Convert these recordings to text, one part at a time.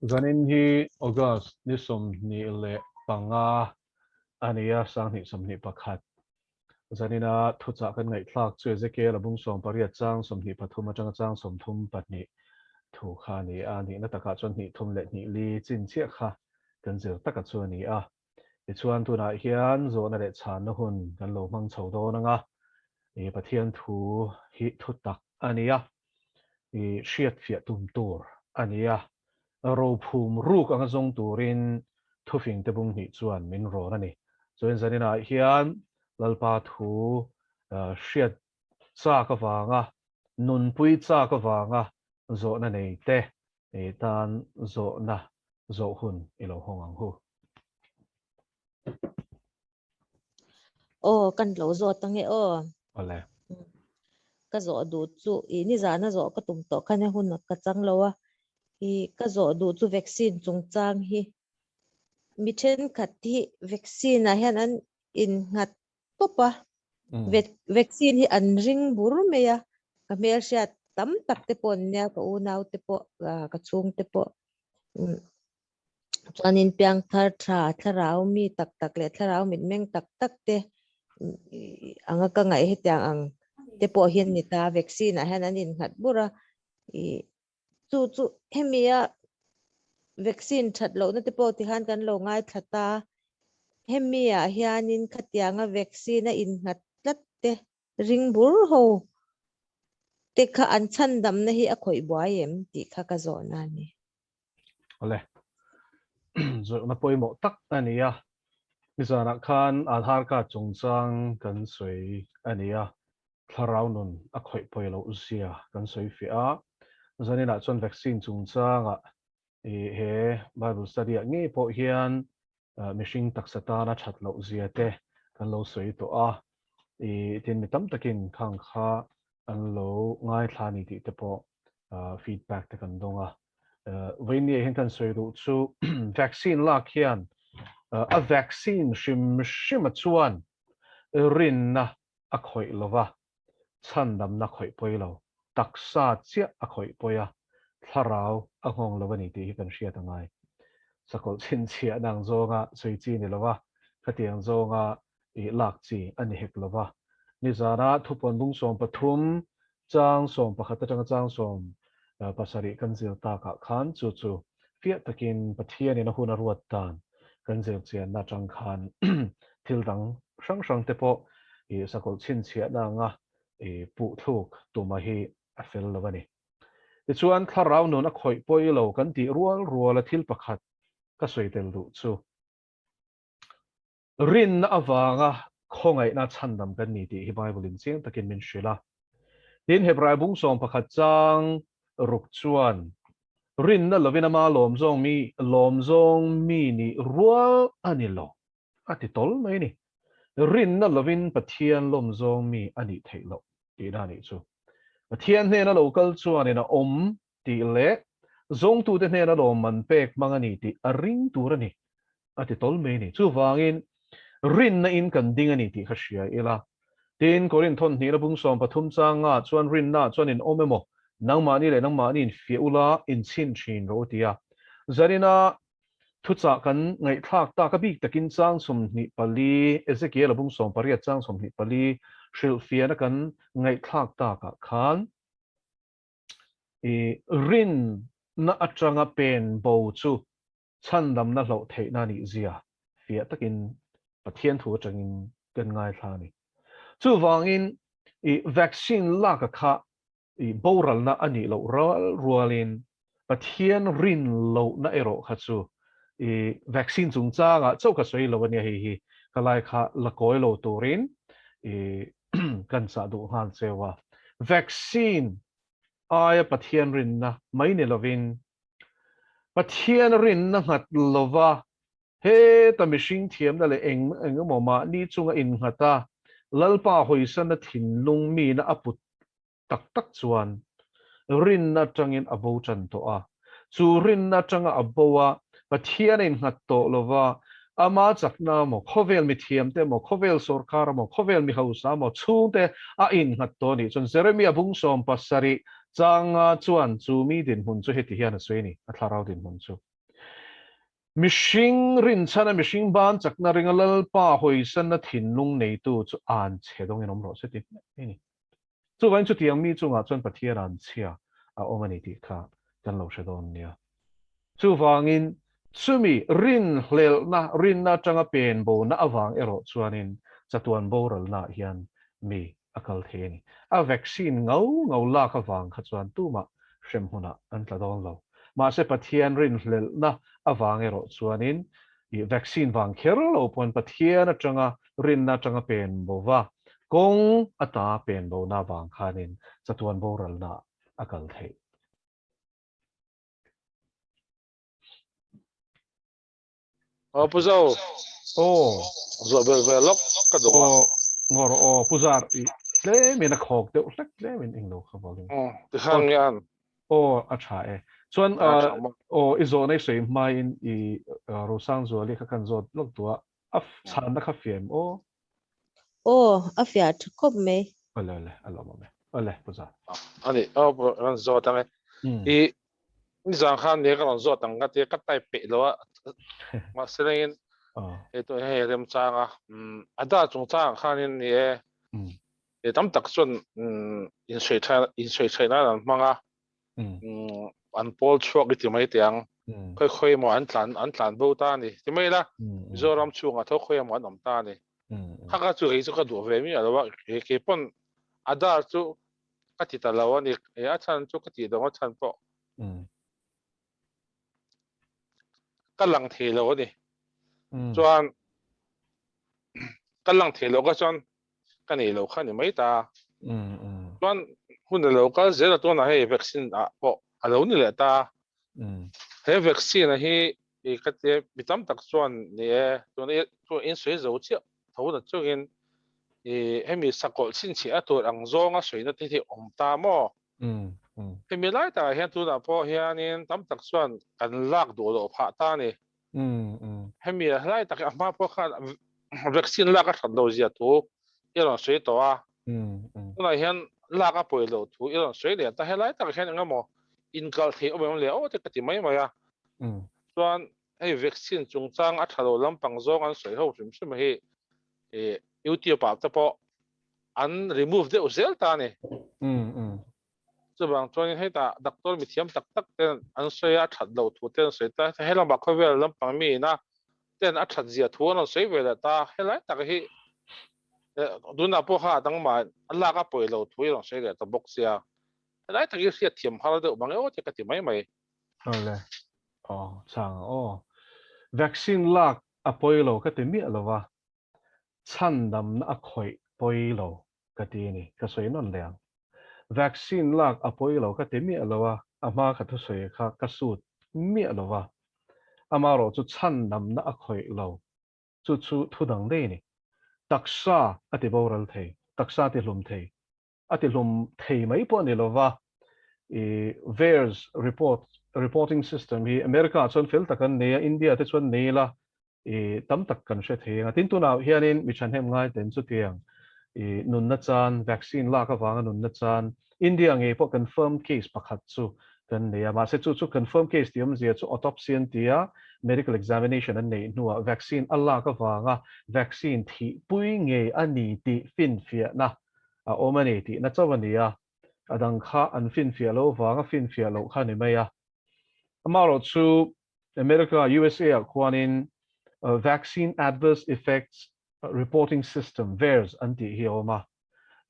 Zanin hi August ni 25 a ni a, 2021. Zanina thuchah kan ngaihthlak chu Ezekiel a bung 18 chang 23 atanga chang 32 thu kha a ni a, nihna takah chuan hnih thum leh hnih li chin chiah kha kan zir taka chu a ni a. Tichuan tunah hian zawhna leh chhanna hun kan lo hmang chho dawn ang a, Pathian thu hi thutak a ni a. I hriatfiah tum tur a ni a, rophum ruk anga zawng turin thufingte bung hnih chuan min rawn a ni. Chuan zaninah hian Lalpa thu hriat chak avanga, nunpui chak avanga zawhna neite tan zawhna zawh hun i lo hawng ang hu. Aw kan lo zawt ange aw. Awle. Ka zawh duh chu i nizana zawh ka tum tawh khan e hun ka chang lo a. I ka zawh duh chu vaccine chungchang hi mi thenkhat hi vaccine ah hian an innghat tawp a. Vaccine hi an ring bur mai a. Ka hmelhriat tam tak te pawh an nia ka unau te pawh ka chhung te pawh. Chuanin piangthar tha thlarau mi tak tak leh thlarau mitmeng tak tak te anga ka ngaih hetiang ang te pawh hian ni ta vaccine ah hian an innghat bur a ih chu chu hemi a vaccine that lohna te pawh tikhan kan lo ngaithla ta hemi ah hianin khatianga vaccine a innghat tlat te ring bur ho te kha an chhandamna hi a khawih buai em tih kha ka zawhna a ni. Awle. Zawhna pawimawh tak a ni a. Nizanah khan Aadhaar card chungchang kan sawi a ni a, thlarau nun a khawih pawi loh zia kan sawi fiah a. Zaninah chuan vaccine chungchangah he Bible study ah ngei pawh hian mihring taksa tana that loh zia te kan lo sawi tawh a. Tin mi tam takin khang kha an lo ngaithla a ni tih te pawh feedback te kan dawng a. Vawinia hian kan sawi duh chu vaccine lak hian a vaccine hrim hrima chuan rinna a khawih lo va, chhandamna khawih pawi lo, taksa chiah a khawih pawi a, thlarau a nghawng lo a ni tih hi kan hriat a ngai. Sakawlh chhinchhiahna ang zawnga sawi chi ni lo va, khatiang zawnga i lak chi a ni hek lo va. Nizana thupuan bung 13 chang 11 atanga chang 17 kan zir takah khan chu chu fiah takin Pathianin a hun a ruat dan kan zir chianna atang khan thil dang hrang hrang te pawh i sakawlh chhinchhiahna anga i puhthluk tuma hi a fel lo a ni. Tichuan thlarau nun a khawih pawi lo kan tih rual ruala thil pakhat ka sawi tel duh chu Rinna avanga khawngaihna chhandam kan ni tih hi Bible in chiang takin min hrilh a. Tin, Hebrai bung 11 chang ruk chuan, Rinna lovin ama lawmzawng mi lawmzawng mi nih rual a ni lo, a ti tawl mai a ni. Rinna lovin Pathian lawmzawng mi a nih theih loh tihna a nih chu. Pathian hnena lo kal chuanin a awm tih leh zawngtute hnena lawmman pek hmang a ni tih a ring tur a ni. a ti tawl mai a ni. Chuvangin, rinna in kan ding a ni tih kha hria ila. Tin, Korinth thawn hnihna bung 13 changa chuan rinna chuan in awm emaw, nangmahni leh nangmahni in fiah ula, in chhin thin rawh u ti a. Zarina thuchah kan ngaihthlak tak a bik takin chang 24, Ezekiel-a bung 18 chang 24 hrilhfiahna kan ngaihthlak takah khan, i rinna atanga pen bo chu chhandamna hlauh theihna nih zia fiah takin Pathian thu atangin kan ngaithla a ni. Chuvangin i vaccine lak a kha i boralna a nih loh rual rualin Pathian rin lohna erawh kha chu i vaccine chungchangah chauh ka sawi lo a nia hei hi ka lai kha la kawi lo turin i kan chah duh nghal cheu a. Vaccine aia Pathian rinna mai ni lovin Pathian rinna nghat lova heta mihring thiamna leh eng eng emaw mahni chunga innghat a, Lalpa hawisana thinlung mina a put tak tak chuan rinna atangin a bo tan tawh a. Chu rinna atanga a bo a, Pathian a innghat tawh lova, ama chakna emaw, khawvel mithiamte emaw, khawvel sawrkar emaw, khawvel mi hausa emaw chhungte a innghat tawh a nih chuan Jeremia bung 70 Changa chuan chu mi dinhmun chu heti hian a sawi a ni, a thlarau dinhmun chu. Mihring rinchhana mihring ban chakna ringa Lalpa hawisanna thinlung neitu chu an chhe dawngin awm rawh se ti hmiah mai a ni. Chuvangin chutiang mi chungah chuan Pathian an chhia a awm a ni tih kha kan lo hre dawn nia. Chuvangin chumi rinhlelhna, rinna atanga pen bona avang erawh chuanin chatuan boralnaah hian mi a kal thei a ni. A vaccine ngau ngau lak avang kha chuan tumah hrem hunah an tla dawn lo. Mahse Pathian rinhlelhna avang erawh chuanin i vaccine vang kher lo pawn Pathian atanga rinna atanga pen bo va, kawng ata pen bona avang khanin chatuan boralna a kal theih. Aw Pu Zo. Aw. Zawh bel ve lawk ka duh a. Aw ngawr aw Pu Zar i tlemin a khawk deuh hlek tlemin englo kha volume. Aw tikhan nge an. Aw a tha e. Chuan aw i zawhna i sawi hmain i Rosangzuali kha kan zawt lawk duh a, a chhanna kha fiam aw. Aw a fiah tha khawp mai. Awle awle a lawmawm e. Awle Pu Zar. Ani aw rawn zawt ang e. I Nizan khan ni ka rawn zawt ang ka tia ka type peih lo a mahse lengin hei tawh hei remchang a a da chungchang ah khanin ni e e tam tak chuan insawi tha insawi thaih nan an hmang a an pawl chhuak i ti mai teh ang khawi khawi emaw an tlan an tlan bo ta a ni ti mai ila Mizoram chhungah tho khawi emaw an awm ta a ni kha kha chu kei chu ka duh ve miah lo a keipawn a dar chu ka ti ta lo a ni. E a chhan chu ka tih dawng a chhan pawh ka lang thei lo a ni. Chuan ka lang thei lo ka chuan ka nei lo kha ni mai ta. Chuan hun a lo kal zel a tunah hei vaccine ah pawh a lo ni leh ta. He vaccine a hi i ka tia mi tam tak chuan ni e tuna in sawi zo chiah tho na chungin i hemi sakawlh chhinchhiah a tur ang zawnga sawina te hi awm ta maw? Hemi lai takah hian tunah pawh hianin tam tak chuan kan lak duh loh phah ta a ni. Hemi lai tak hi a hma pawh khan vaccine lak a that lo zia thu i rawn sawi tawh a, tunah hian lak a pawi loh thu i rawn sawi leh ta. Helai takah hian engemaw inkalh theih awm em le aw te ka ti mai mai a. Chuan Hei vaccine chungchang a tha lo lampang zawng an sawi ho hrim hrim hi YouTube ah te pawh an remove deuh zel ta a ni. Chuvang chuanin hetah doctor mithiam tak tak ten an sawi a, a that loh thu te an sawi ta. He lamah khawvel lampang mi ina ten a that zia thu an rawn sawi ve leh ta. Helai tak hi tunah pawh kha a dang mah a lak a pawi lo thu i rawn sawi leh ta bawk sia. Helai tak hi hriatthiam har deuh mang emaw te ka ti mai mai. Awle. Aw, chhang ang aw. Vaccine lak a pawi lo ka ti miah lo va, chhandamna a khawih pawi lo ka ti a ni, ka sawi nawn leh ang. Vaccine lak a pawi lo ka ti miah lo a, a hma ka thusawi kha ka sut miah lo va, amaherawhchu chhandamna a khawih lo chu chu thu dang daih a ni. Taksa a ti boral thei, taksa a ti hlum thei, a ti hlum thei mai pawh a ni lova, i VAERS report reporting system hi America ah chuan fel tak an nei a, India te chuan nei ila i tam tak kan hre thei ang a. Tin tunah hianin mi thahnem ngai ten chutiang i nunna chan vaccine lak avanga nunna chan India ngei pawh confirmed case pakhat chu kan nei a, mahse chu chu confirmed case tih awmzia chu autopsy an ti a, medical examination an neih hnuah vaccine a lak avanga vaccine thihpui ngei a ni tih finfiahna a awm a ni tihna chauh a ni a, a dang kha an finfiah loh vanga finfiah loh kha a ni mai a. Amaherawh chu America, USA ah khuanin Vaccine Adverse Effects Reporting System, VAERS, an tih hi a awm a.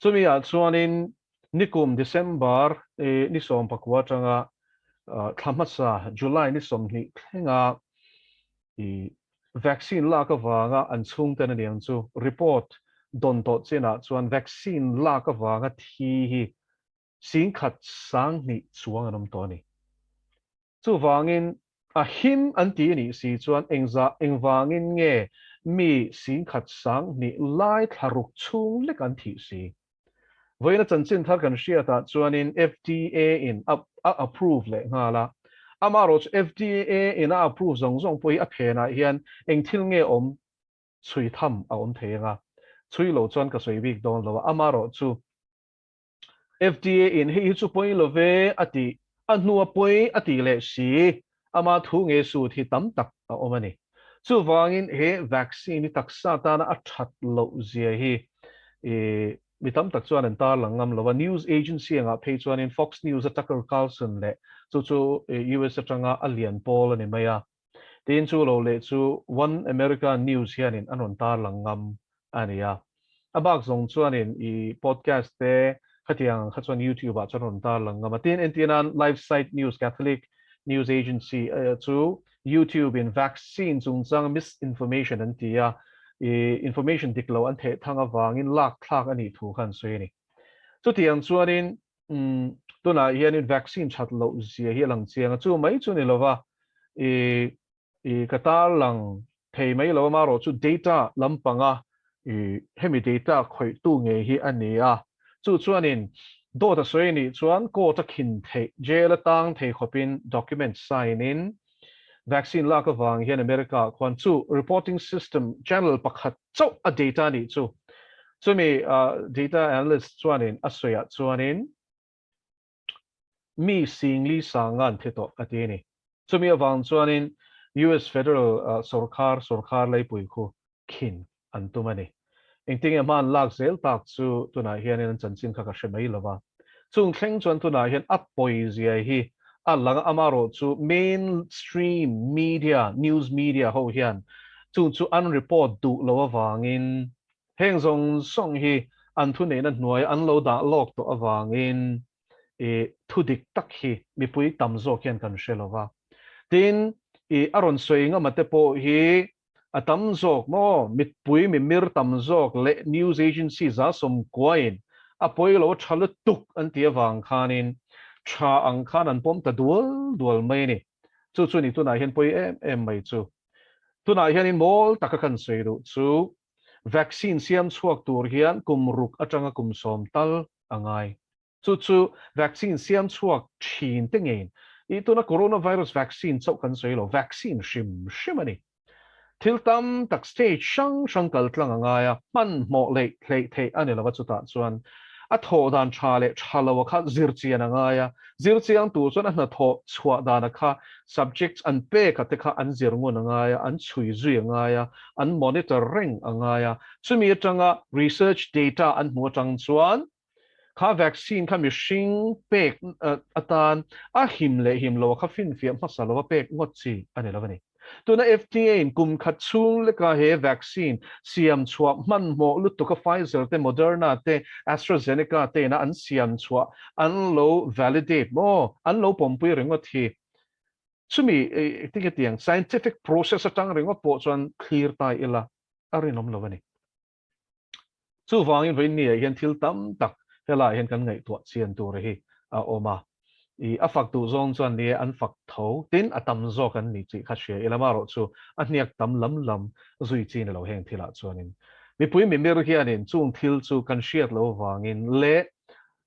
Chumi ah chuanin nikum December ni 19 atanga thla hmasa July ni 20 thlenga Vaccine lak avanga an chhungten a niang chu report dawn tawh chinah chuan vaccine lak avanga thi hi 10,000 20 chuang an awm tawh a ni. Chuvangin a him an ti a nih si chuan engzah engvangin nge mi 10,000 20 lai thla ruk chhung lek an thih si? Vawiina chanchin thar kan hriatah chuanin FDA in a approve leh nghal a, amaherawh chu FDA in a approve zawng zawng pawh hi a phenah hian eng thil nge awm chhui tham a awm thei ang a, chhui lo chuan ka sawi bik dawn lo a, amaherawh chu FDA in hei hi chu pawi lo ve a tih, a hnua pawi a tih leh si. Ama thu nge sut hi tam tak a awm a ni. Chuvangin he vaccine hi taksa tana a that loh zia hi mi tam tak chuan an tarlang ngam lo a. News agency angah phei chuanin Fox News a Tucker Carlson leh chu chu US atanga a lian pawl a ni mai a. Tin chu lo leh chu One America News hianin an rawn tarlang ngam a ni a. A bak zawng chuanin i podcast te khatiang ang kha chuan YouTube ah chuan rawn tarlang ngam a. Tin, entirnan LifeSite News, Catholic News Agency, chu YouTube in vaccine chungchang misinformation an ti a, i information dik lo an theh thang avangin lak thlak a nih thu kha an sawi a ni. Chutiang chuanin tunah hianin vaccine that loh zia hi a lang chiang a, chu mai chu ni lova i I ka tarlang thei mai lo amarawh chu data lampanga i hemi data khawihtu ngei hi a ni a, chu chuanin dawt a sawi anih chuan court a khin theih, jail a tang thei khawpin document sign in vaccine lak avang hian America ah khuan chu reporting system channel pakhat chauh a data nih chu chumi data analyst chuanin a sawiah chuanin Mi singli sanga an thi tawh a ti a ni. Chumi avang chuanin US Federal sawrkhar sawrkhar leipui khu khin an tum a ni. Engtinge hma an lak zel tak chu tunah hianin an chanchin kha ka hre mai lova. Chung thleng chuan tunah hian a pawizia hi a lang a, amarawh chu mainstream media, news media ho hian chung chu an report duh lo avangin Heng zawng zawng hi an thuneihna hnuai an lo dah lawk tawh avangin i thu dik tak hi mipui tam zawk hian kan hre lo va. Tin, i a rawn sawi ngama te pawh hi a tam zawk maw, mipui mimir tam zawk leh news agency za sawmkuain a pawi lo tha lutuk an tih avang khanin tha ang khan an pawm ta dual dual mai a ni. Chu chu ni tunah hian pawi em em mai chu. Tunah hianin mawl taka kan sawi duh chu Vaccine siam chhuak tur hian kum ruk atanga kum 10 tal a ngai. Chu chu vaccine siam chhuak thin te ngeiin i tuna coronavirus vaccine chauh kan sawi lo, vaccine hrim hrim a ni. Thil tam tak stage hrang hrang kal tlang a ngai a, hmanhmawh leh hleih theih a ni lo va, chutah chuan a thawh dan tha leh tha lo a kha zirchian a ngai a, zirchiang tur chuan a hnathawh chhuah dan a kha subjects an pek a te kha an zir ngun a ngai a, an chhui zui a ngai a, an monitor reng a ngai a, chumi atanga research data an hmuh atang chuan kha vaccine kha mihring pek atan a him leh him lo a kha finfiah hmasa lova pek ngawt chi a ni lo a ni. Tuna FDA in kum khat chhung leka he vaccine siam chhuah hmanhmawh lutuk a Pfizer te, Moderna te, AstraZeneca te ina an siam chhuah an lo validate maw, an lo pawmpui ringawt hi. Chumi tinge tiang scientific process atang ringawt pawh chuan thlir ta ila a rinawm lo a ni. Chuvangin vawiin ni ah hian thil tam tak helaiah hian kan ngaihtuah chian tur hi a awm a. I a fak duh zawng chuan ni e an fak tho tin a tam zawk an ni tih kha hria ila marawh chu a hniak tam lam lam zui chi ni lo heng thilah chuanin mipui mimir hianin chung thil chu kan hriat lo vangin leh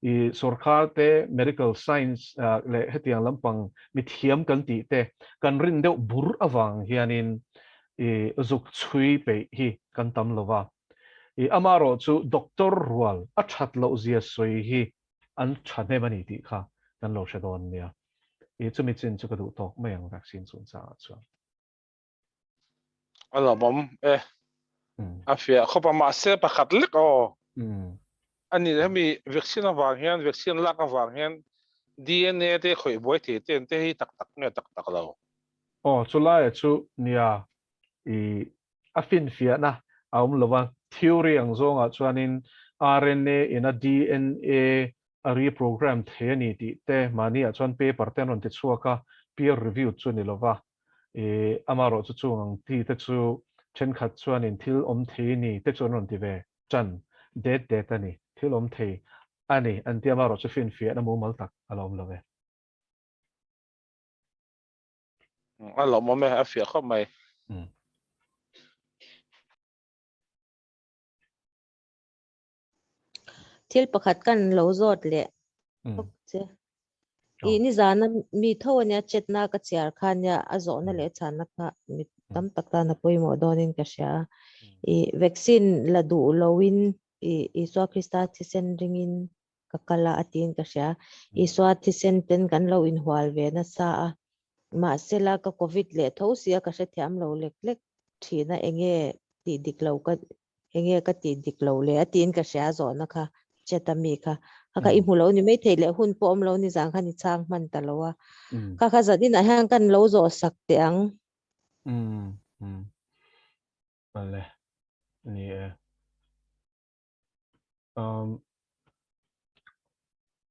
i sorkar te medical science leh hetiang lampang mithiam kan tih te kan rin deuh bur avang hianin i zuk chhui peih hi kan tam lo va i amarawh chu doctor rual a that loh zia sawi hi an thahnem a ni tih kha kan lo hre dawn nia. I chumi chin chu ka duh tawk mai ang vaccine chungchangah chuan. A lawmawm e. A fiah khawp a, mahse pakhat lek aw. A ni hemi vaccine avang hian vaccine lak avang hian DNA te khawih buai thei te te hi tak tak nge tak tak lo. Aw chulaiah chu nia i A finfiahna a awm lo a, theory ang zawngah chuanin RNA ina DNA a reprogram thei a ni tih te mahniah chuan paper te an rawn ti chhuak a, peer reviewed chu ni lo va, i amarawh chu chung ang ti te chu thenkhat chuanin thil awm thei ni te chu an rawn ti ve tan det det a ni, thil awm thei a ni an ti amarawh chu finfiahna mumal tak a la awm lo ve. A lawmawm e, a fiah khawp mai. Thil pakhat kan lo zawt leh bawk che. I nizana mi tho ania chetna ka chhiar kha ania a zawhna leh a chhanna kha mi tam tak tan a pawimawh dawnin ka hria a. I vaccine la duh loin i Isua Krista thisen ringin ka kal a a tiin ka hria. Isua thisen ten kan lo inhual ve nasa a. Mahsela ka covid leh tho sia ka hrethiam lo lek lek thin a enge tih dik lo ka enge ka tih dik lo le a tiin ka hria zawhna kha chat a mi kha kha kha i hmu lo ni mai thei leh hun pawh awm lo ni zang khan i chhang hman ta lo a kha kha zan inah hian kan lo zawh sak teh ang. Umm umm ale ni e. Um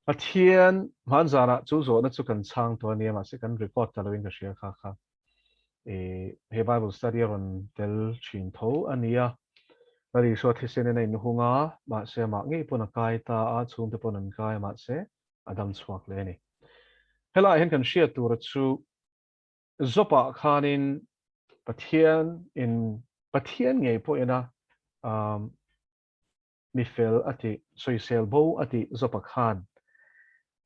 Pathian hmanzanah chu zawhna chu kan chhang tawh a nia mahse kan record ta loin ka hria kha kha e he Bible study a rawn tel thin tho a nia. Lal Isua thisen in a inhung a mahse amah ngei pawn a kai ta a chhungte pawn an kai a mahse a dam chhuak leh a ni. Helaiah hian kan hriat tura chu Zawpah khanin Pathian in Pathian ngei pawhin a mi fel a tih, sawisel bo a tih Zawpa khan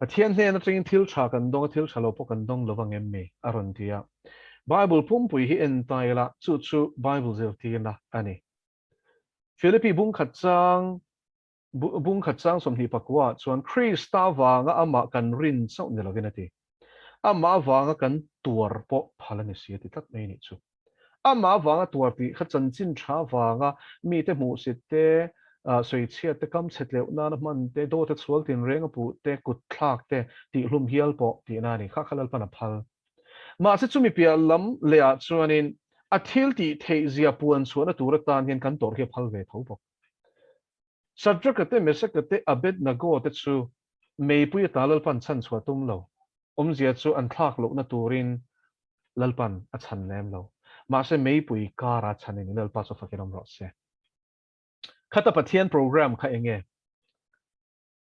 Pathian hnen atangin thil tha kan dawng a, thil tha lo pawh kan dawng lo vang em mi? a rawn ti a. Bible pumpui hi en ta ila, chu chu Bible zirtirna a ni. Philippi bungkhat chang Bungkhat chang 24 ah chuan Krista vanga amah kan rin chauh ni lovin a ti. Amah vanga kan tuar pawh phal a ni si a ti tlat mai nih chu. Amah vanga tuar tih kha chanchin tha vanga mite hmuhsit te, sawichhiat te, kamchhe tleuh nana hman te, dawte chhual tinreng a puh te, kut thlak te, tihhlum hial pawh tihna a ni. Kha kha Lalpan a phal. Mahse chumi piah lam lehah chuanin a thil tih theih zia puan chhuahna tur atan hian kan tawrh hi a phal ve tho bawk. Shadrach-a te, Meshach-a te, Abednego te chu meipui ata Lalpan chhan chhuah tum lo. Awmzia chu an thlak lohna turin Lalpan a chhan lem lo. Mahse meipui kara chhanin Lalpa chu fakin awm rawh se. Khata Pathian program kha eng nge?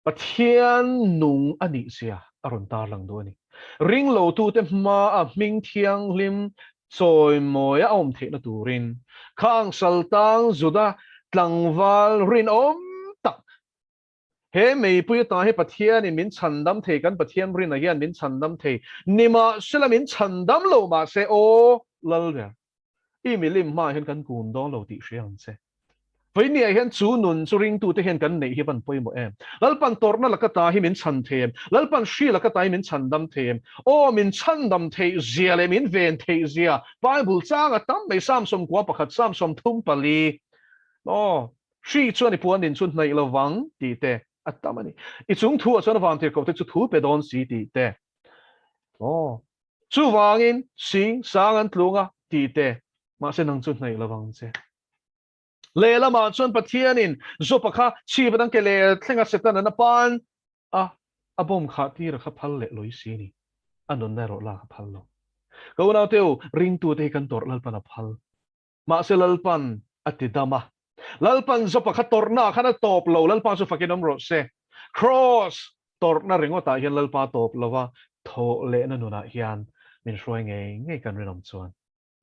Pathian nung a nih zia a rawn tarlang duh a ni. Ringlotute hmaa hming thianghlim chawimawi a awm theihna turin khang saltang Juda tlangval rinawm tak he meipui ata hi Pathianin min chhandam thei, kan Pathian rinna hian min chhandam thei, nimahsela min chhandam lo mahse aw Lalber, I milim hmaah hian kan kun dawn lo tih hria ang che. Vawinia hian chu nun chu ringtute hian kan neih hi van pawimawh em? Lalpan tawrhna laka ta hi min chhan thei em? Lalpan hri laka ta hi min chhan dam thei em? Aw, min chhan dam theih zia leh min ven theih zia Bible chang a tam mai Psalm 11, Psalm 34. Aw, hri chuan i puan din chu hnaih lo vang tih te a tam a ni. I chung thu ah chuan a vantirhkoh te chu thu pe dawn si tih te. Aw. Chuvangin sing sang an tlung a tih te, mahse nang chu hnaih lo vang che. Lehlamah chuan Pathianin Jopa kha chhip atang ke leh thlenga Satan an a pan a, a bawm khah tir a kha phal leh lawih si ni. A nunna erawh lak a phal lo. Ka unaute u, ringtute hi kan tawrh Lalpan a phal. Mahse Lalpan a ti dam a. Lalpan Jopa kha tawrhnaah khan a tawp lo, Lalpa chu fakin awm rawh se. Kraws tawrhna ringawtah hian Lalpa tawp lo va, thawh lehna nunah hian min hruai ngei ngei kan rinawm chuan.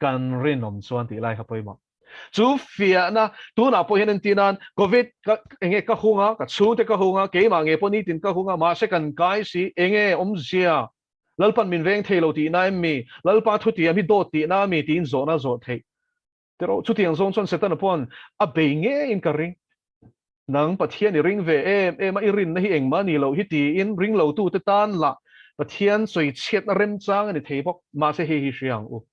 Kan rinawm chuan tih lai kha pawimawh. Chu fiahna tunah pawh hian entir nan Covid ka enge ka hung a, ka chhungte ka hung a, keimah nge pawh nitin ka hung a, mahse kan kai si enge awmzia Lalpan min veng thei lo tihna em mi? Lalpa thutiam hi dawt tihna a mi? tiin zawhna a zawh theih. Tiraw, chutiang zawng chuan Setana paw'n a bei ngeiin ka ring. Nang Pathian i ring ve em em a, i rinna hi engmah ni loh hi tiin ring lotute tan lah Pathian sawi chhiatna remchang a ni thei bawk. Mahse hei hi hria ang u.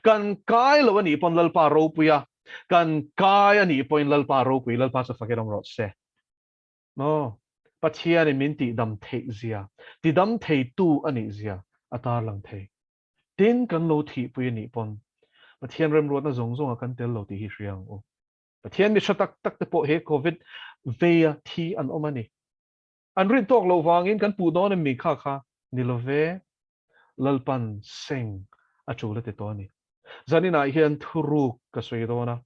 Kan kai lo a nih pawn Lalpa ropui a, kan kai a nih pawhin Lalpa ropui, Lalpa chu fakin awm rawh se. Maw? Pathianin min tihdam theih zia, tidam theitu a nih zia a tarlang thei. Tin, kan lo thihpui a nih pawn Pathian remruatna zawng zawnga kan tel lo tih hi hria ang u. Pathian mi hre tak tak te pawh he Covid veia thi an awm a ni. An rin tawk loh vangin kan puh dawn em mi kha kha ni lo ve. Lalpan seng a tul a ti tawh a ni. Zaninah hian thuruk ka sawi dawn a.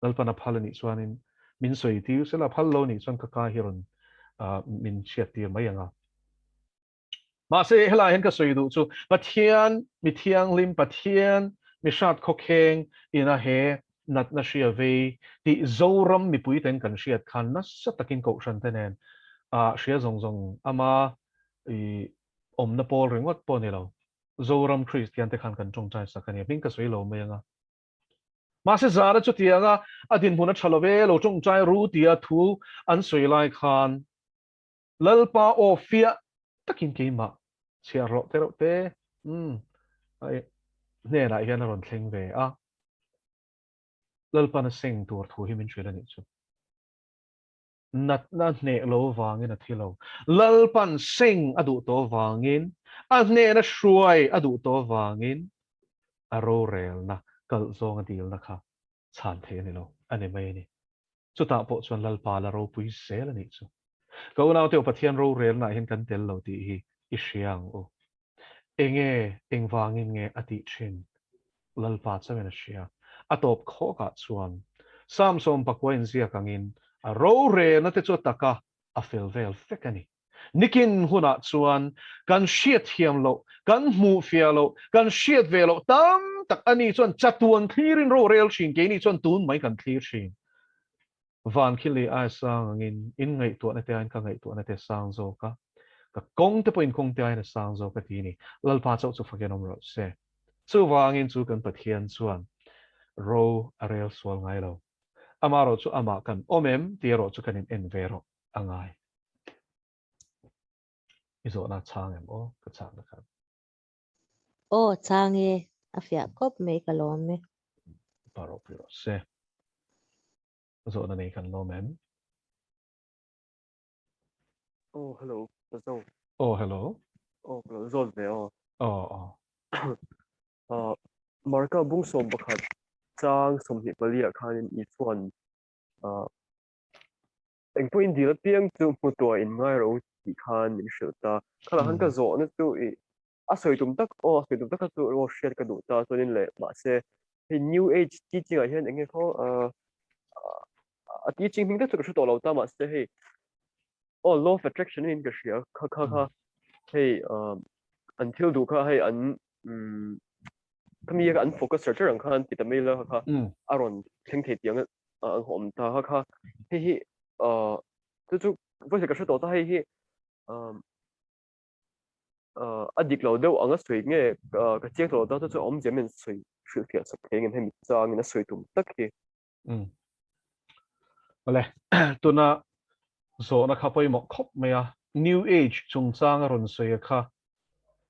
Lalpan a phal a nih chuanin min sawi tir sela, a phal lo a nih chuan ka ka hi rawn min hriat tir mai ang a. Mahse, helaiah hian ka sawi duh chu Pathian mi thianghlim, Pathian mi hrat khawkheng ina he natna hria vei tih Zoram mipuiten kan hriat khan nasa takin kohhran te nen hria zawng zawng ama i awmna pawl ringawt pawh ni lo, Zoram Kristian te khan kan tawngtai sak a ni. Hming ka sawi lo mai ang a. Mahse zara chutianga a dinhmun a tha lo ve, lo tawngtai ru tia thu an sawi lai khan Lalpa aw fiah takin keimah chhiar rawh te reuh te, umm. hnenah hian a rawn thleng ve a, Lalpan a seng tur thu hi min hrilh a nih chu. Natna hneh lo vangin a thi lo. Lalpan seng a duh tawh vangin, a hnehna hruai a duh tawh vangin a rorelna kalh zawnga dilna kha chhan thei a ni lo, a ni mai a ni. Chutah pawh chuan Lalpa la ropui zel a nih chu. Ka unaute aw Pathian rorelnaah hian kan tel lo tih hi i hria ang u. Enge, engvangin nge a tih thin? Lalpa chauhin a hria. A tawp khawkah chuan Samson pakua inziak angin a rorelna te chu a taka a fel vel vek a ni. Nikin hunah chuan kan hriatthiam loh, kan hmuhfiah loh, kan hriat ve loh tam tak a ni chuan chatuan thlirin rorel thin, keini chuan tun mai kan thlir thin. Van khi lei ai sang angin in ngaihtuahna te aiin ka ngaihtuahna te a sang zawk a, ka kawng te pawhin kawng te aiin a sang zawk a ti ni. Lalpa chauh chu fakin awm rawh se. Chuvangin chu kan Pathian chuan ro a rel sual ngai lo. Amaherawh chu amah kan awm em tih erawh chu kan in en ve rawh a ngai. I zawhna chhang em aw ka chhakna khan. Aw chhang e, a fiah khawp mai ka lawm e. Pa ropui rawh se. Zawhna nei kan lawm em? Aw hello, ka zo. Aw hello. Aw ka lo zawt ve aw. Aw aw. Aw Marka bung 11 chang 24 ah khanin Isuan Engpawhin dil apiang chu hmu tuah in ngai ro tih khan min hrilh ta. Khalah khan ka zawhna chu i a sawi tum tak aw a sawi tum tak kha chu aw hriat ka duh ta chuanin leh mahse hei new age teaching ah hian eng nge khaw a teaching hming tak chu ka hre tawh lo ta mahse hei aw law of attraction in ka hria kha kha kha hei an thil duh kha hei an khami an focus char char ang khan ti ta mai la kha kha a rawn thleng thei tiang a awm ta kha kha hei hi chu chu voice ka hre tawh ta hei hi a dik lo deuh anga sawi nge ka chiang tawh lo ta chu chu awmzia min sawi hrilhfiah sak thei ngem hemi changin a sawi tum tak hi. Awle, tuna zawhna kha pawimawh khawp mai a, New Age chungchang a rawn sawi a kha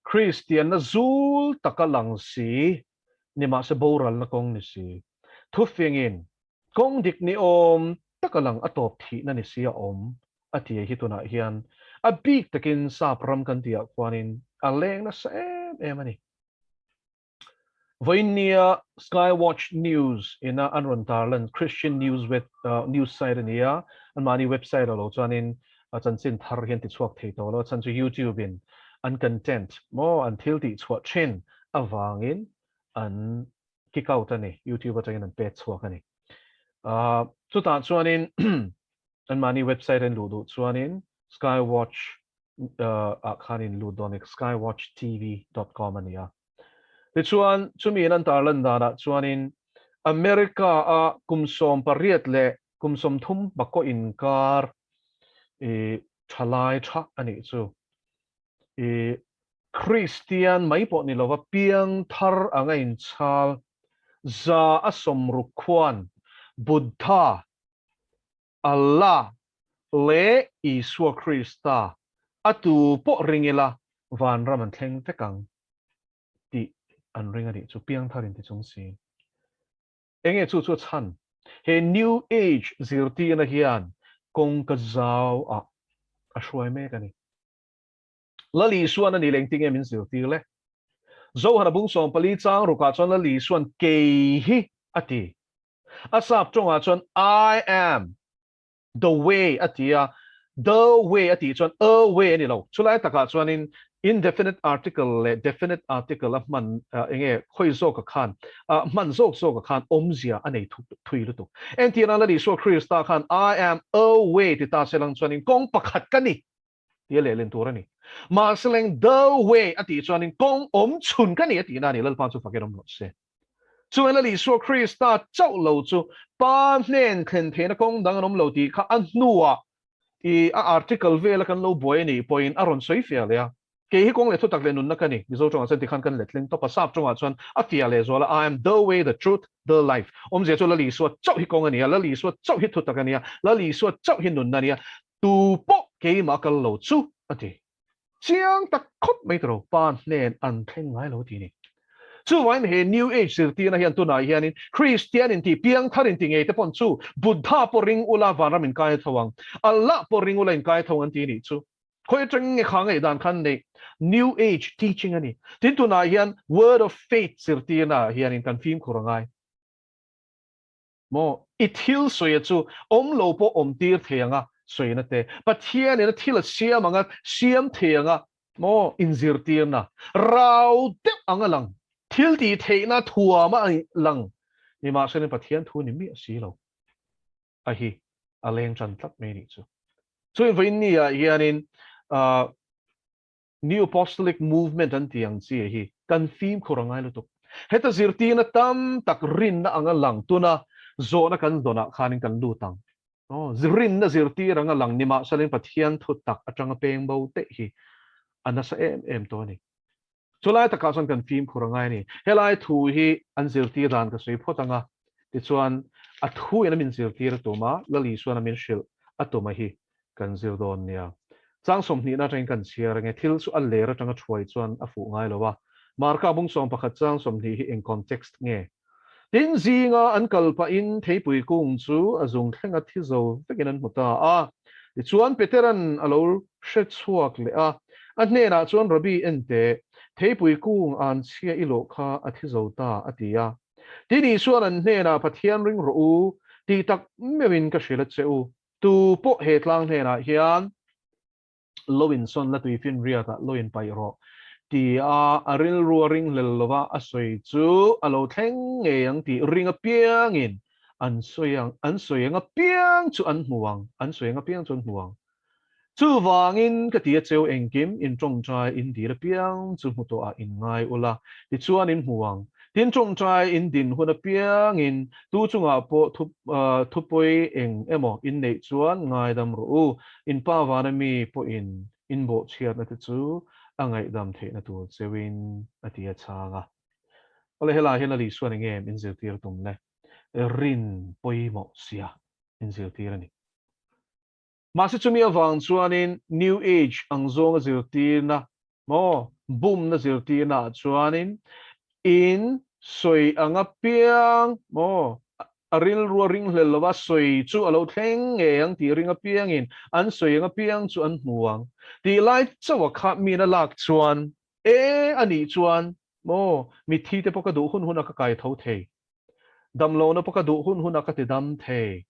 Kristianna zul taka lang si nimahse boralna kawng ni si, thufingin kawng dik ni awm taka lang a tawp thihna ni si a awm a ti hi tunah hian a bik takin sap ram kan tihah khuanin a leng nasa em em a ni. Vawiinnia Skywatch News ina an rawn tarlan Christian News web news site a ni a, anmahni website a lo chuanin chanchin thar hian tichhuak thei tawh lo a chhan chu YouTube in an content maw an thil tihchhuah thin avangin an kick out a ni, YouTube atangin an pet chhuak a ni. Chutah chuanin anmahni website an luh duh chuanin Skywatch ah khan in lut dawn a ni, skywatchtv dot com a ni a. Tichuan chumi in an tarlan danah chuanin America a kum 18 leh kum 30 bakaw inkar i thalai tha a nih chu. I Kristian mai pawh ni lova piang thar anga inchhal 160 khuan Buddha, Allah leh Isua Krista a tu pawh ring ila vanram an thleng vek ang tih an ring a nih chu piang thar inti chung si. Enge chu chu a chhan? He New Age zirtirna hian kawngka zau ah a hruai mek a ni. Lal Isuan a ni leng tinge min zirtir le? Zohana bung 14 chang rukah chuan Lal Isuan kei hi a ti. A sap tawngah chuan I am the way a ti a, the way a tih chuan a way a ni lo. Chulai takah chuanin indefinite article leh definite article a hman enge khawi zawka khan hman zawk zawka khan awmzia a nei thui lutuk. Entirna Lal Isua Krista khan I am a way ti ta se lang chuanin kawng pakhat ka ni ti a lehlin tur a ni. Mahse leng the way a tih chuanin kawng awm chhun ka ni a tihna a ni. Lalpa chu fakin awm rawh se. Chuan Lal Isua Krista chauh lo chu Pa hnen thlen theihna kawng dang an awm lo tih kha a hnuah i a article vela kan lo buai a nih pawhin a rawn sawi fiah leh a. Kei hi kawng leh thutak leh nunna ka ni. Mizo tawngah chuan tikhan kan let tling tawp a, sap tawngah chuan a fiah leh zual a, I am the way, the truth, the life. Awmzia chu Lal Isua chauh hi kawng a ni a, Lal Isua chauh hi thutak a ni a, Lal Isua chauh hi nunna a ni a, tu pawh keimah kal lo chu a ti. Chiang tak khawp mai tawh lo, Pa hnen an thleng ngai lo ti a ni. Chuvain he New Age zirtirna hian tunah hianin Kristian inti, piangthar inti ngei te pawn chu Buddha pawh ring ula vanram inkai tho ang, Allah pawh ring ula inkai tho ang an ti nih chu. Khawi atang nge kha ngaihdan khan neih? New Age teaching a ni. Tin tunah hian Word of Faith zirtirna ah hianin kan fimkhur a ngai. Maw? I thil sawi chu awm lo pawh awm tir thei anga sawina te, Pathianin a thil a siam anga siam thei anga maw inzirtirna, rau deuh anga lang, thil tih theihna thuama lang nimahsela Pathian thu ni miah si lo a hi a leng tan tlat mai nih chu. Chuin vawiin ni ah hianin New Apostolic Movement an tih ang chi hi kan fimkhur a ngai lutuk. Heta zirtirna tam tak rinna anga lang tuna zawhna kan dawnah khanin kan lut ang. Aw, rinna zirtir anga lang nimahselin Pathian thu tak atanga peng bo teh hi a nasa em em tawh a ni. Chulai takah chuan kan fimkhur a ngai a ni. Helai thu hi an zirtir dan ka sawi phawt anga, tichuan a thu in a min zirtir a tum a, Lal Isuan a min hrilh a tum a hi kan zir dawn nia. Chang sawmhnihna atangin kan chhiar ange, thil chu a ler atanga thuai chuan a fuh ngai lo a. Marka bung sawm pakhat chang 20 hi eng context nge? Tin zinga an kal pahin theipui kung chu a zung thlenga thi zo vekin an hmu ta a. Tichuan Peteran a lo hre chhuak leh a, a hnenah chuan Rabbi en teh, theipui kung an chhia i lawh kha a thi zo ta a ti a. Tin Isuan an hnenah Pathian ring rawh u tih tak meuhin ka hrilh a che u. Tu pawh he tlang hnenah hian lo insawn la tuifinriat ah lo inpaih rawh ti a a rilru a ringhlel lova a sawi chu a lo thleng ngei ang tih ring apiangin an sawi ang, an sawi ang apiang chu an hmu ang, an sawi ang apiang chu an hmu ang. Chuvangin ka ti a cheu engkim in tawngtai in dil apiang chu hmu tawh ah in ngai ula, tichuan in hmu ang. Tin tawngtai in din hun apiangin tu chungah pawh thu thupawi eng emaw in neih chuan ngaidam rawh u, in pa vana mi pawhin in bawhchhiatna te chu a ngaihdam theihna tur cheuin a ti a chhang a. Awle helaiah hian Lali chuan enge min zirtir tum le? Rin pawimawh sia min zirtir a ni. Mahse chumi avang chuanin New Age ang zawnga zirtirna maw, bumna zirtirna ah chuanin in sawi anga piang maw, a rilru a ringhlel lova sawi chu a lo thleng ngei ang tih ring apiangin an sawi anga piang chu an hmu ang tih lai chauh a kha min a lak chuan e a nih chuan maw mitthi te pawh ka duh hun hun a ka kai tho thei, damlohna pawh ka duh hun hun a ka ti dam thei.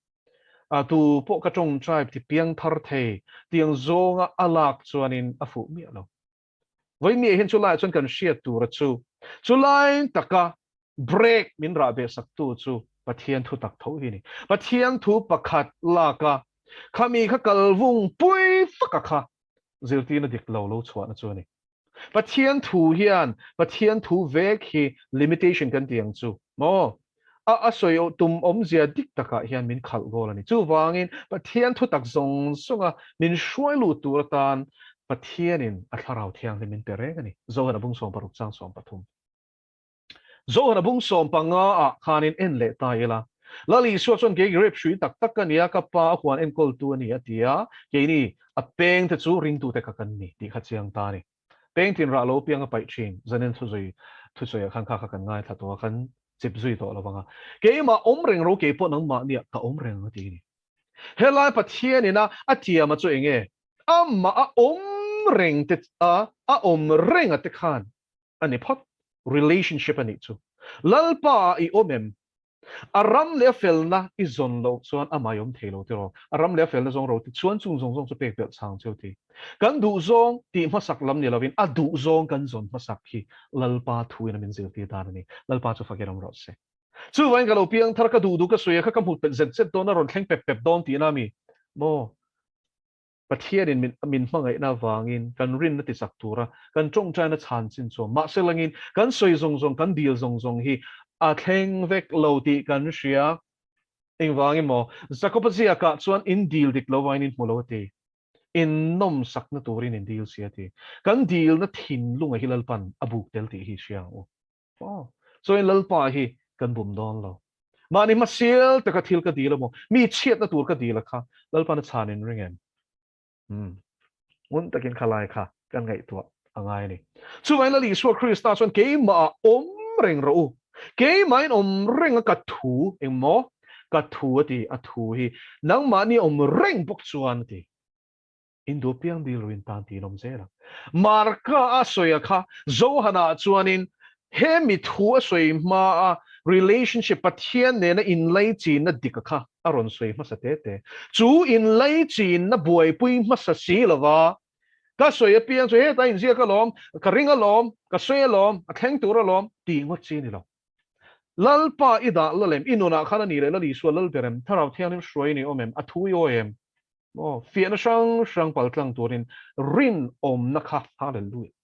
A tu pawh ka tawngtai ti piang thar thei tiang zawnga a lak chuanin a fuh miah lo. Vawi hian chu laiah chuan kan hriat tura chu chu lai taka break min rah beh sak tu chu Pathian thu tak tho hi a ni. Pathian thu pakhat laka khami kha kal vung pui faka kha zirtirna dik lo lo chhuahna chu a ni. Pathian thu hian Pathian thu vek hi limitation kan ti ang chu maw? A a sawi tum awmzia dik takah hian min khalh goal a ni. Chuvangin Pathian thu tak zawng zawnga min hruai lut tur atan Pathianin a Thlarau Thianghlim min pe reng a ni. Zohana bung 60 chang 13. Zohana bung 15 ah khanin en leh ta ila. Lal Isua chuan kei grape hrui tak tak ka ni a, ka pa a huan enkawltu a ni a ti a, keini a peng te chu ringtute kha kan ni tih kha chiang ta a ni. Peng tin rah lo piang a paih thin, zanin thusawi thusawiah khan kha kha kan ngaithla tawh a, kan chip zui tawh lo vang a. Keimah awm reng ro kei pawh nangmahniah ka awm reng a ti a ni. Helai Pathianin a a tiama chu eng nge? Amah a awm reng te a, a awm reng a te khan a ni phawt, relationship a nih chu. Lalpa ah i awm em? A ram leh a felna i zawn loh chuan amah i awm thei lo tiraw? A ram leh a felna zawng ro ti chuan chung zawng zawng chu pek belh chang cheu ti. Kan duh zawng tih hmasak lam ni lovin a duh zawng kan zawn hmasak hi Lalpa thuin a min zirtir dan a ni. Lalpa chu fakin awm rawh se. Chuvangin ka lo piang thar ka duh duh ka sawi a kha ka hmu pet zet zet dawn a rawn thleng pep pep dawn tihna a mi maw? Pathianin min min hmangaihna avangin kan rinna tichak tura kan tawngtaina chhan chin chuan mahse langin kan sawi zawng zawng kan dil zawng zawng hi a thleng vek lo tih kan hria. Engvangin maw? Jakoba ziakah chuan in dil dik lo vangin in hmu lo a ti. In nawmsakna turin in dil si a ti. Kan dilna thinlunga hi Lalpan a buk tel tih hi hria ang u. Aw, chuan Lalpa hi kan bum dawn lo. Mahni hmasial taka thil ka dil emaw, mi chhiatna tur ka dil a kha Lalpan a chhan in ring em? Umm, ngun takin kha lai kha kan ngaihtuah a ngai a ni. Chuvangin Lal Isua Krista chuan keimah ah awm reng rawh u. Keimah in awm reng a ka thu, engmaw? Ka thu a ti, a thu hi nangmahni awm reng bawk chuan a ti. In duh piang dil ru in tan tiin awm zel ang. Marka a sawi a kha Johana chuanin he mi thu a sawi hma a relationship Pathian nena inlaichinna dik a kha a rawn sawi hmasa te te. Chu inlaichinna buaipui hmasa si lova ka sawi apiang chu hetah inziak alawm, ka ring alawm, ka sawi alawm, a thleng tur alawm tih ngawt chi a ni lo. Lalpa i dah lalem, i nunah khan a nih leh Lal Isua Lalberem, Thlarau Thianghlim hruai ni awm em, a thu i awi em? Aw, fiahna hrang hrang paltlang turin rinawmna kha, Hallelujah,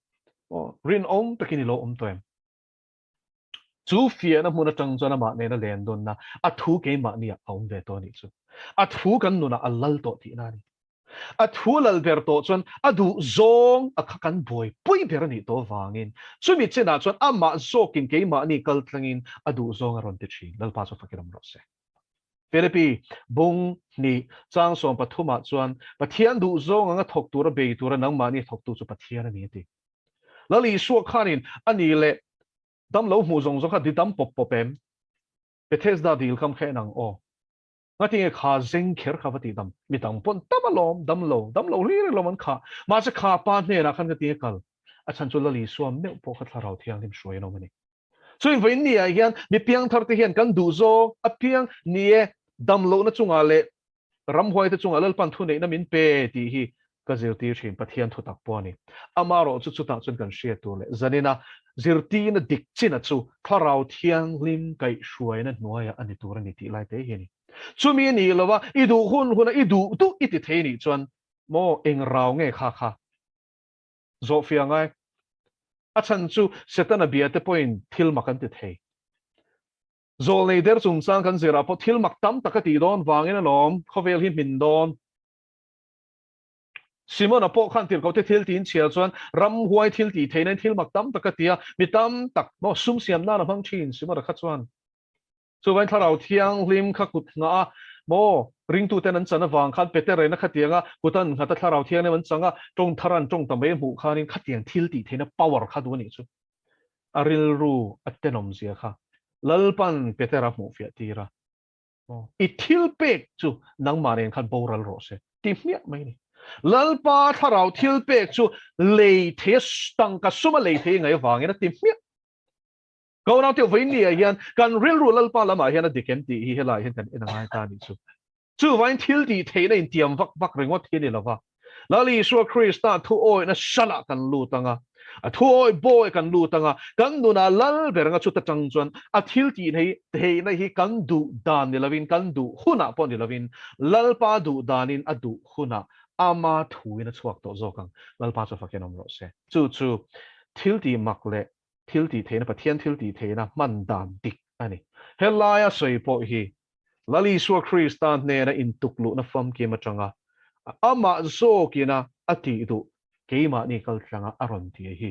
aw, rinawm takin i lo awm tawh em? Chu fiahna hmun atang chuan amah nena len dawnna a thu keimahniah a awm ve tawh a nih chu. A thu kan nunah a lal tawh tihna a ni. A thu lal ber tawh chuan a duh zawng a kha kan buaipui ber a nih tawh avangin chumi chinah chuan amah zawkin keimahni kal tlangin a duh zawng a rawn ti thin. Lalpa chu fakin awm rawh se. Philippi bung hnih chang 13 ah chuan Pathian duh zawng anga thawk tura bei tura nangmahni thawktu chu Pathian a ni a ti. Lal Isua khanin a ni leh damlo hmuh zawng zawng kha di dam pawp pawp em? Bethesda dil kam kha en ang aw. Ngatinge kha zeng kher kha va tih dam? Mi dang pawn tam alawm, dam lo, dam lo hlir alawm an khah. Mahse kha pa hnenah khan ngatinge kal? A chhan chu Lal Isua meuh pawh kha Thlarau Thianghlim hruai an awm a ni. Chuin vawiin ni ah hian mi piangthar te hian kan duh zawng apiang ni e, dam lohna chungah leh ramhuai te chungah Lalpan thuneihna min pe tih hi ka zirtir thin Pathian thu tak pawh a ni. Amarawh chu chutah chuan kan hriat tur leh zanina zirtirna dik china chu Thlarau Thianghlim kaihhruaina hnuaiah a ni tur a ni tih lai te hi a ni. Chumi a nih lova i duh hun huna i duh duh i ti thei nih chuan maw eng rau nge kha kha zawhfiah ngai? A chhan chu Setana bia te pawhin thil mak an ti thei. Zawlnei der chungchang kan zirah pawh thil mak tam tak a tih dawn vangin alawm khawvel hi hmin dawn. Simona pawh khan tirhkohte thil tiin chhiar chuan ramhuai thil tih theihna in thil mak tam tak a ti a, mi tam tak maw sum siam nan a hmang thin Simona kha chuan. Chuvain Thlarau Thianghlim kha kut nghah a, maw ringtuten an chan avang khan Peterena khatianga kut an nghat a Thlarau Thianghlim an chang a, tawng thar an tawng ta mai a hmuh khanin khatiang thil tih theihna power kha duh a nih chu. A rilru a tenawm zia kha Lalpan Petera hmuh fiah tir a. I thil pek chu nangmah nen khan boral rawh se ti hmiah mai a ni. Lalpa thlarau thil pek chu lei thei a tangka suma lei thei ngai avangin a ti hmiah. Ka unau teuh vawiin ni ah hian kan rilru Lalpa lamah hian a dik em tih hi helaiah hian kan en a ngai ta a nih chu. Chuvain thil tih theihna intiam vak vak ringawt hi a ni lova, Lal Isua Krista thu awihna hralah kan lut ang a, a thu awih bawi kan lut ang a, kan nunah lal ber anga chuta tang chuan a thil tih theihna hi kan duh dan ni lovin, kan duh hunah pawh ni lovin, Lalpa duh danin a duh hunah ama thuin a chhuak tawh zawk ang. Lalpa chu fakin awm rawh se. Chu chu thil tih mak leh thil tih theihna, Pathian thil tih theihna hman dan dik a ni. Helaia sawi pawh hi Lal Isua Krista hnena intukluhna famkim atanga amah zawkina a tih duh keimahni kaltlanga a rawn ti hi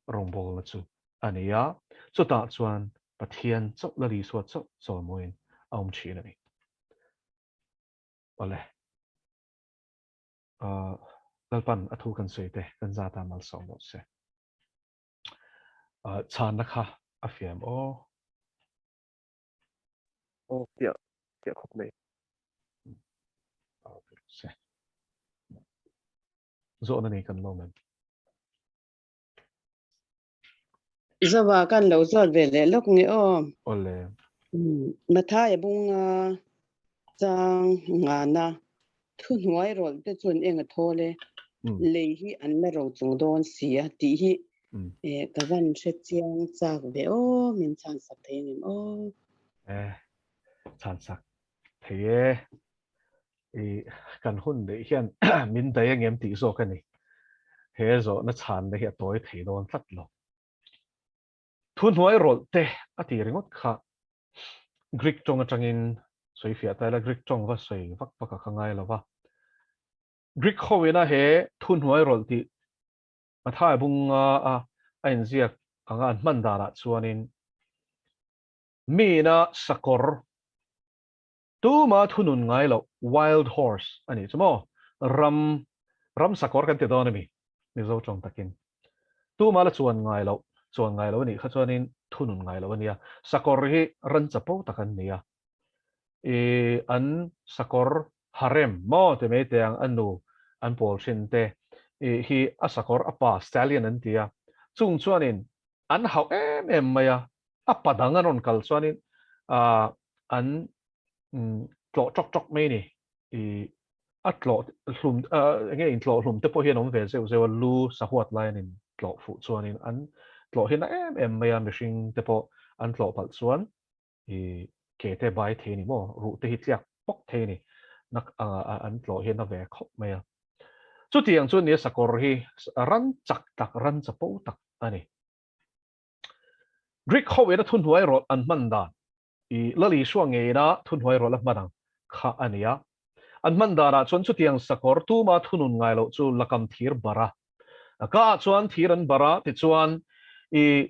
rawngbawlna chu a ni a, chutah chuan Pathian chauh Lal Isua chauh chawimawiin a awm thin a ni. Awle. Lalpan a thu kan sawi te kan zata malsawm rawh se. Chhanna kha a fiam aw. Aw piah piah khawp mai. Se. Zawhna nei kan lawm em? Zawa kan lo zawt ve leh lawk nge aw. Awle. Mathaia bunga chang ngana thu hnuai rawlh te chuan eng a thawl e. Lei hi an la ro chung dawn si a tih hi ka van hre chiang chak ve aw, min chhan sak thei ang em aw? E, chhan sak thei e. I kan hun neih hian min daih ang em tih zawk a ni. He zawhna chhanna hi a tawi thei dawn tlat lo. Thuhnuai rawlh te a ti ringawt kha Greek tawng atangin sawi fiah ta ila, Greek tawng va sawi vak vak a kha ngai lo va. Greek hoina he thuhnuai rawlh tih Mathai bunga a a inziak anga an hman danah chuanin miina sakawr tuma thunun ngai loh wild horse a nih chu maw? Ram ram sakawr kan ti dawn a mi? Mizo tawng takin tuma la chuan ngai loh chuan ngai loh a nih kha chuanin thunun ngai lo a nia. Sakawr hi ran chapo tak an ni a. I an sakawr harem maw ti mai teh ang a nu an pawl thin te i hi a sakawr a pa stallion an ti a. Chung chuanin an hauh em em mai a, a pa dang an rawn kal chuanin ah an tlawh tawk tawk mai a ni. I a tlawh hlum eng nge intlawh hlum te pawh hian awm ve zeuh zeuh a, lu sahuat lai an intlawh fuh chuanin an tlawh hi na em em mai a, mihring te pawh an tlawh palh chuan i ke te bai thei a ni maw, ruh te hi tliak pawk thei a ni, nak an tlawh hi na ve khawp mai a. Chutiang chu nia sakawr hi ran chak tak, ran chapo tak a ni. Greek ho ina thuhnuai rawlh an hman dan I Lal Isua ngeina thuhnuai rawlh a hman ang kha a ni a. An hman danah chuan chutiang sakawr tuma thunun ngai loh chu lakam thir bar a. A kaah chuan thir an bar a, tichuan i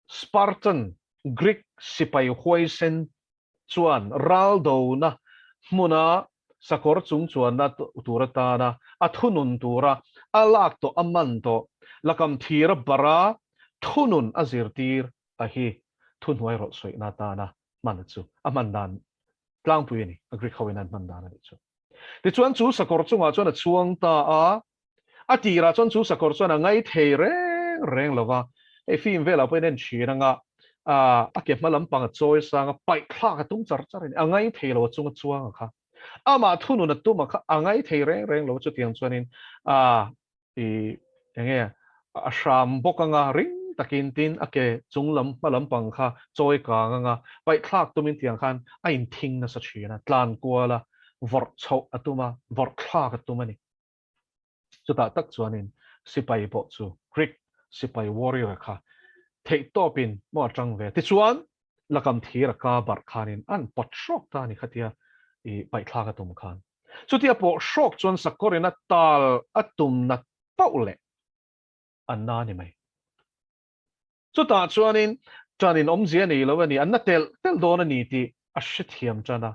Spartan, Greek sipai huaisen chuan raldona hmuna sakawr chung chuanna tur atana a thunun tura a lak tawh a man tawh lakam thir a bar a, thunun a zirtir a hi thuhnuai rawlh sawihna atana hman chu a hman dan tlangpui a ni, a Greek hoin an hman dan a nih chu. Tichuan chu sakawr chungah chuan a chuang ta a, a tirah chuan chu sakawr chuan a ngai thei reng reng lo va, hei film velah pawhin en thin anga a ke hma lampang a chawi sang a, paih thlak a tum char char a ni, a ngai thei lo a chunga chuang a kha, amah thunun a tum a kha a ngai thei reng reng lo chutiang chuanin I enge a hram bawk anga ring takin tin a ke chung lam hma lampang kha chawi kang anga paih thlak tumin tiang khan a inthing nasa thin a, tlan kual a, vawrh chhoh a tum a, vawrh thlak a tum a ni. Chutah tak chuanin sipai pawh chu Greek sipai warrior kha theihtawpin maw a tang ve. Tichuan lakam thir a ka barh khanin an pawt hrawk ta a ni khatia i paih thlak a tum khan. Chutia pawh hrawk chuan sakawrin a tal a tum nat pauh leh a na ni mai. Chutah chuanin ṭanin awmzia nei lo a ni, an na telh telh dawn a ni tih a hrethiam ṭan a,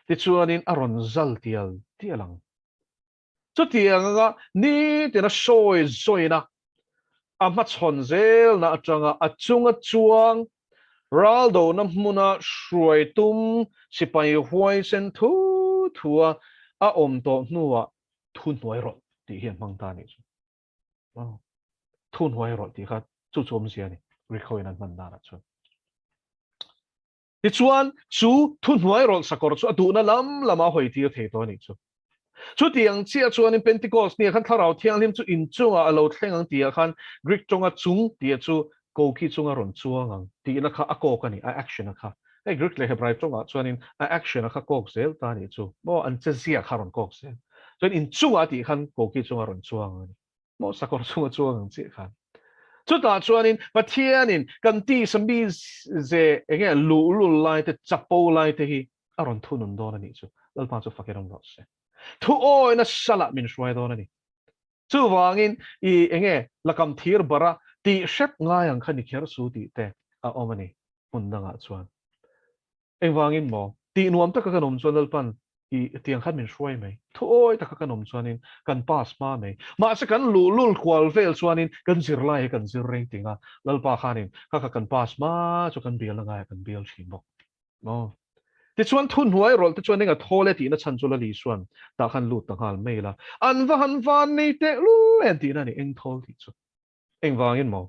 tichuanin a rawn zal tial tial ang. Chutiang anga nitin a sawi zawina a hmachhawn zelna atanga a chunga chuang raldona hmuna hruai tum sipai huaisen thu thua a awm tawh hnuah thu hnuai rawlh tih hi an hmang ta a nih chu. Thu hnuai rawlh tih kha chu chu awmzia a ni, Greek hoin an hman danah chuan. Tichuan, chu thuhnuai rawlh sakawr chu a duhna lam lama hawi tir thei tawh a nih chu. Chutiang chiah chuanin Pentecost nia khan Thlarau Thianghlim chu inchungah a lo thleng ang tihah khan Greek tawnga chung tih chu koki chunga rawn chuang ang tihna kha a kawk a ni, a action a kha. Hei Greek leh Hebrai tawngah chuanin a action a kha kawk zel ta a nih chu. Maw an che zia kha rawn kawk zel. Chuan inchungah tih khan koki chunga rawn chuang ang a ni. Maw sakawr chunga chuang ang chiah khan. Chutah chuanin Pathianin kan tisa mi ze enge luhlul lai te chapo lai te hi a rawn thunun dawn a nih chu. Lalpa chu fak i rawn rawh se. Thu awina salah min hruai dawn a ni. Chuvangin i enge lakam thir bara tih hrep ngai ang kha ni kher su tih te a awm a ni hmun dangah chuan. Engvangin maw? Tih nuam taka kan awm chuan Lalpan i tiang khan min hruai mai. Thu awi taka kan awm chuanin kan pass hma mai. Mahse kan luhlul kual vel chuanin kan zirlai hi kan zir rei ting a, Lalpa khanin kha kha kan pass hma chu kan bial angai a kan bial thin bawk. Maw? Tichuan thu hnuai rawlh te chuan enga thawl e tihna chhan chu Lali chuan tah khan lut ta nghal mai la. An va han van nei teh lul em tihna a ni eng thawl tih chu. Engvangin maw?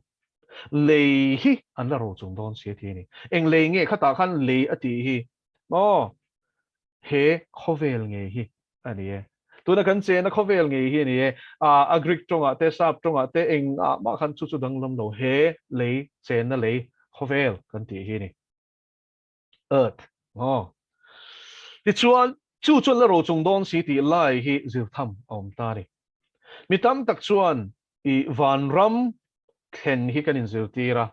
Lei hi an la ro chung dawn si a ti a ni. Eng lei nge khatah khan lei a tih hi maw? He khawvel ngei hi a ni e. Tuna kan chena khawvel ngei hi a ni e. A Greek tawngah te, Sap tawngah te engah mah khan chu chu danglam lo. He lei, chenna lei, khawvel kan tih hi a ni. Earth maw? Tichuan, chu chuan la ro chung dawn si tih lai hi zirtham a awm ta a ni. Mi tam tak chuan I vanram thlen hi kan inzirtir a,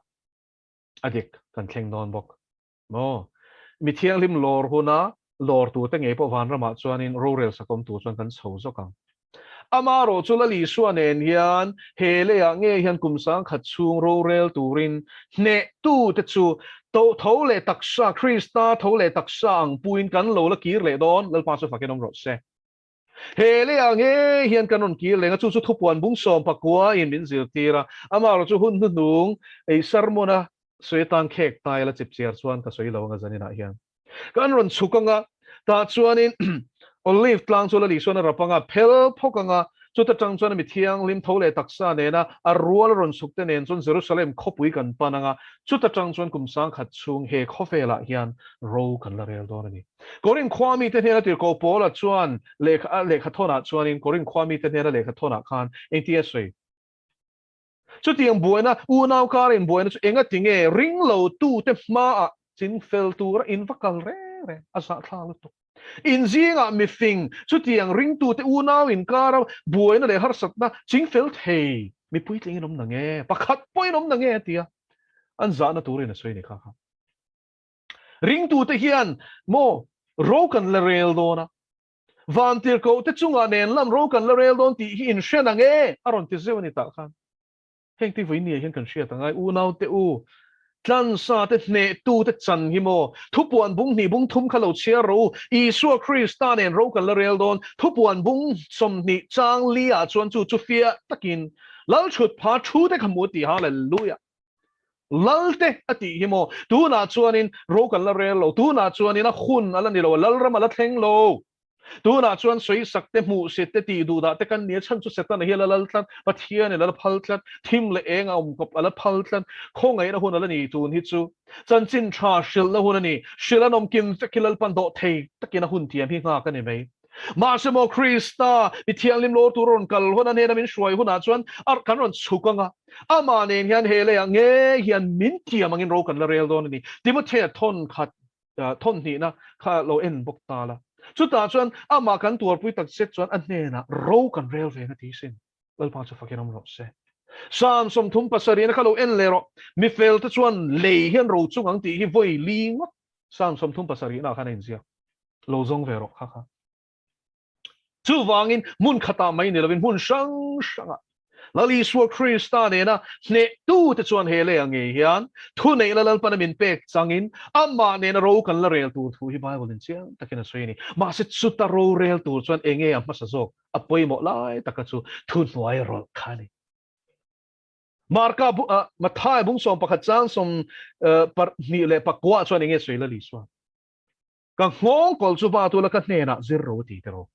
a dik kan thleng dawn bawk maw? Mi thianghlim lawr huna lawr turte ngei pawh vanramah chuanin rorel sakawm tur chuan kan chho zawk ang. Amaherawh chu Lal Isua nen hian he leiah nge hian kum sangkhat chhung rorel turin hnehtute chu tho leh taksa, Krista tho leh taksa ang puiin kan lo la kir leh dawn, Lalpa chu fakin awm rawh se. He leiah nge hian kan rawn kir leng a, chu chu thupuan bung 19 in min zirtir a, amaherawh chu hun hnuhnung ei sermon a. Sawi atan khek tai la chipchiar chuan ka sawi lo anga zaninah hian. Kan rawn chhuk anga, tah chuanin Olive tlang chu la Lisuan a rap anga, phel phawk anga, chuta tang chuan a mi thianghlim tho leh taksa nena a rual a rawn chhuk te nen chuan Jerusalem khawpui kan pan anga, chuta tang chuan kum sangkhat chhung he khawvelah hian ro kan la rel dawn a ni. Korin khua mite hnena tirhkoh Paula chuan lehkha lehkhathawnah chuanin Korin khua mite hnena lehkhathawnah khan engtia sawi? Chutiang buaina, unau kara inbuaina chu engati nge ring lo tute hmaah chin fel tura in va kal reng reng a zahthlak lutuk. In zingah mifing chutiang ringtute unau inkara buaina leh harsatna ching fel thei mi puitling in awm na nge, pakhat pawh in awm na nge a ti a, an zahna turin a sawi ni kha kha. Ringtute hian maw ro kan la rel dawn a, Vantirhkoh te chungah nen lam ro kan la rel dawn tih hi in hre nang e, a rawn ti zeuh a ni tah khan. Heng ti vawinia hian kan hriat angai, unau te u, tlansa te hnehtu te chan hi maw, thupuan bung hnih bung thum kha lo chhiar rawh u, Isua Krista nen ro kan la rel dawn, thupuan bung 20 chang li ah chuan chu chu fiah takin Lalchhutpha thu te kha hmu a ti, Hallelujah! Lalte a tih hi maw? Tunah chuanin ro kan la rel lo, tunah chuanin a hun a la ni lo, Lalram a la thleng lo. Tunah chuan sawisak te, hmuhsit te, tih duhdah te kan ni a, chhan chu Setana hi a la lal tlat, Pathianin a la phal tlat, thim leh eng a awm kawp a la phal tlat, khawngaihna hun a la ni tun hi chu. Chanchin tha hrilhna hun a ni, hrilh an awm kim vek hi Lalpan dawh thei takin a hun thiam hi nghak a ni mai. Mahse maw Krista mi thianghlim lawr tur a rawn kal hun a hnena min hruai hunah chuan a kan rawn chhuk ang a, amah nen hian he leiah nge hian min tiam angin ro kan la rel dawn a ni. Timothea thawn khat thawn hnihna kha lo en bawk ta la. Chutah chuan amah kan tuarpui tak zet chuan a hnenah ro kan rel ve na ti sin. Lalpa chu fakin awm rawh se. Psalm 37 kha lo en leh rawh. Mi felte chuan lei hian ro chung ang tih hi vawi li ngawt Psalm 37 khan a inziak. Lo zawng ve rawh kha kha. Chuvangin hmun khatah mai ni lovin hmun hrang hrangah Lal Isua Krista nena hnehtute chuan he leiah ngei hian thuneihna Lalpana min pek changin amah nena ro kan la rel tur thu hi Bible in chiang takin a sawi a ni. Mahse chuta ro rel tur chuan enge a hmasa zawk a pawimawh lai taka chu thuhnuai rawlh kha a ni. Marka bu ah Mathai bung 11 chang 29 chuan enge sawi Lal Isua? Ka nghawng kawl chu va tula ka hnenah zir ro a ti te rawh.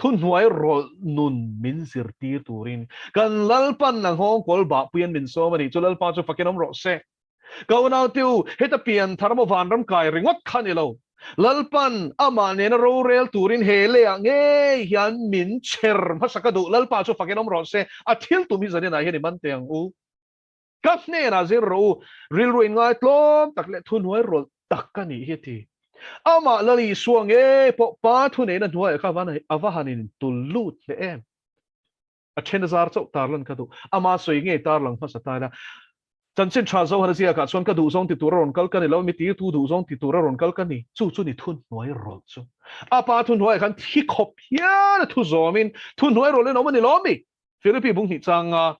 Thuhnuai rawlh nun min zirtir turin kan Lalpan a nghawng kawl bahpuiin min sawm a nih chu Lalpa chu fakin awm rawh se. Ka unaute u, heta pian thar maw vanram kai ringawt kha ni lo. Lalpan amah nena rorel turin he leiah ngei hian min chher hmasa ka duh. Lalpa chu fakin awm rawh se. A thil tum hi zaninah hian i man teh ang u. Ka hnenah zir rawh u, rilru inngaitlawm tak leh thuhnuai rawlh tak ka nih hi a ti. Amah Lal Isua ngei pawh Pa thuneihna hnuaiah kha a va han in tul lut hle em? A then a zar chauh tarlan ka duh. Ama sawi ngei tarlang hmasa ta ila. Chanchin tha Zohana ziakah chuan ka duhzawng ti tura rawn kal ka ni lo, mi tirtu duhzawng ti tura rawn kal ka ni. Chu chu ni thuhnuai rawlh chu. A Pa thuhnuaiah khan thi khawp hian a thu zawmin thuhnuai rawlhin a awm a ni lo mi? Philippi bung hnih changa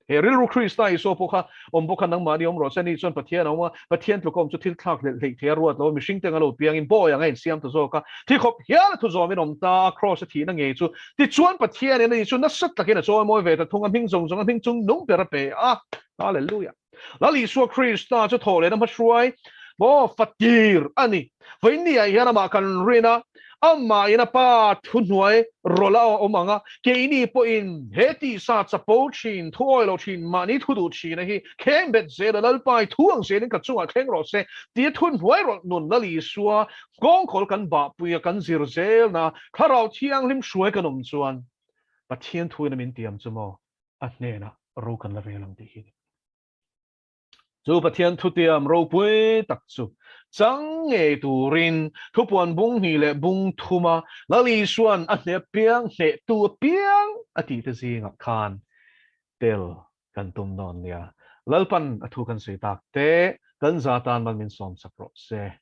He rilru Krista Isua pawh kha awm bawk kha nangmahni awm rawh se, ani chuan Pathian a awm a, Pathian tluk awm chu thil thlak hlelh hleih thei a ruat lo a, mihring te anga lo piangin bawi anga insiam ta zawk a, thi khawp hial a thu zawmin awm ta a, Kraws a thihna ngei chu tichuan Pathianin ani chu nasa takin a chawimawi ve ta thung a, hming zawng zawng a hming chung nung ber a pe a, Hallelujah! Lal Isua Krista chu thawh lehna hmahruai maw fatir a ni. Vawiinniah hian amah kan rin a, amahin a pa thuhnuai rawlh a awm ang a, keini pawhin he tisa chapo thin, thu awi lo thin, mahni thu duh thina hi kheng bet zel a, Lalpa i thu ang zelin ka chungah thleng rawh se tia thuhnuai rawlh nun Lal Isua kawngkawl kan bahpui a, kan zir zelna Thlarau Thianghlim hruai kan awm chuan Pathian thuin a min tiam chu maw a hnenah ro kan la rel ang tih hi a ni. Chu Pathian thutiam ropui tak chu chang ngei turin thupuan bung hnih leh bung thuma Lal Isua'n a hneh apiang, hnehtu apiang a tihte zingah khan tel kan tum dawn nia. Lalpan a thu kan sawi tak te kan za tan man min sawmsak rawh se.